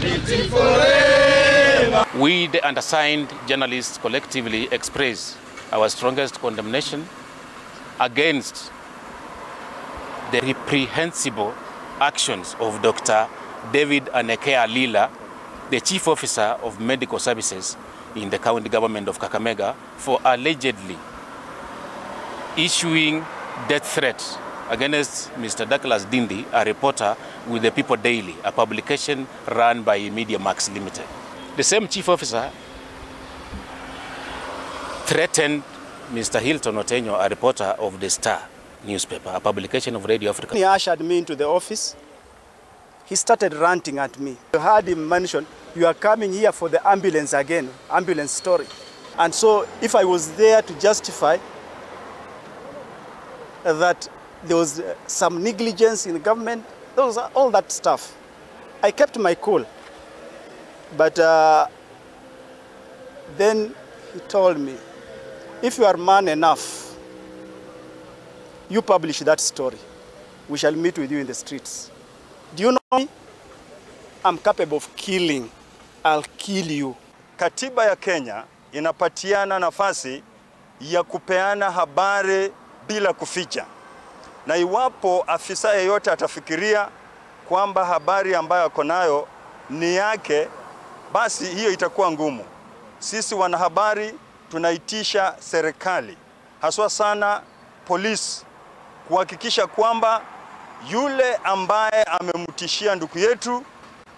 Solidarity forever. We, the undersigned journalists, collectively express our strongest condemnation against the reprehensible actions of Dr. David Aneke Alila, the Chief Officer of Medical Services in the county government of Kakamega, for allegedly issuing death threats against Mr. Douglas Dindi, a reporter with the People Daily, a publication run by Media Max Limited. The same chief officer threatened Mr. Hilton Otenyo, a reporter of the Star newspaper, a publication of Radio Africa. He ushered me into the office. He started ranting at me. I heard him mention, "You are coming here for the ambulance again, ambulance story." And so if I was there to justify that there was some negligence in the government, those are all that stuff. I kept my cool. But then he told me, "If you are man enough, you publish that story. We shall meet with you in the streets. Do you know me? I'm capable of killing. I'll kill you." Katiba ya Kenya inapatiana nafasi ya kupeana habari bila kuficha. Na iwapo afisa yeyote atafikiria kwamba habari ambayo ako nayo ni yake, basi hiyo itakuwa ngumu. Sisi wanahabari tunaitisha serikali, haswa sana polisi, kuhakikisha kwamba yule ambaye amemtishia ndugu yetu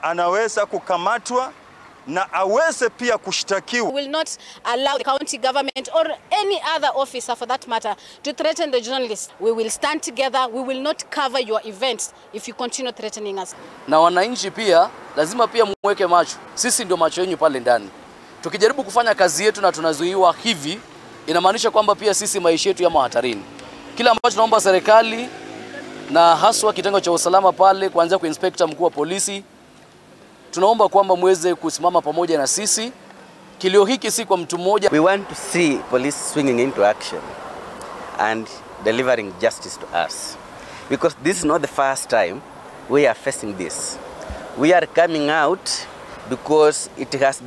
anaweza kukamatwa na aweze pia kushtakiwa. We will not allow the county government or any other officer for that matter to threaten the journalists. We will stand together. We will not cover your events if you continue threatening us. Na wananchi pia lazima pia muweke macho. Sisi ndio macho yenu pale ndani. Tukijaribu kufanya kazi yetu na tunazuiwa hivi, inamaanisha kwamba pia sisi maisha yetu yamo hatarini. Kila ambacho tunaomba serikali na haswa kitengo cha usalama pale, kuanzia kwa inspector mkuu wa polisi, tunaomba kwamba muweze kusimama pamoja na sisi. Kilio hiki si kwa mtu mmoja. We want to see police swinging into action and delivering justice to us, because this is not the first time we are facing this. We are coming out because it has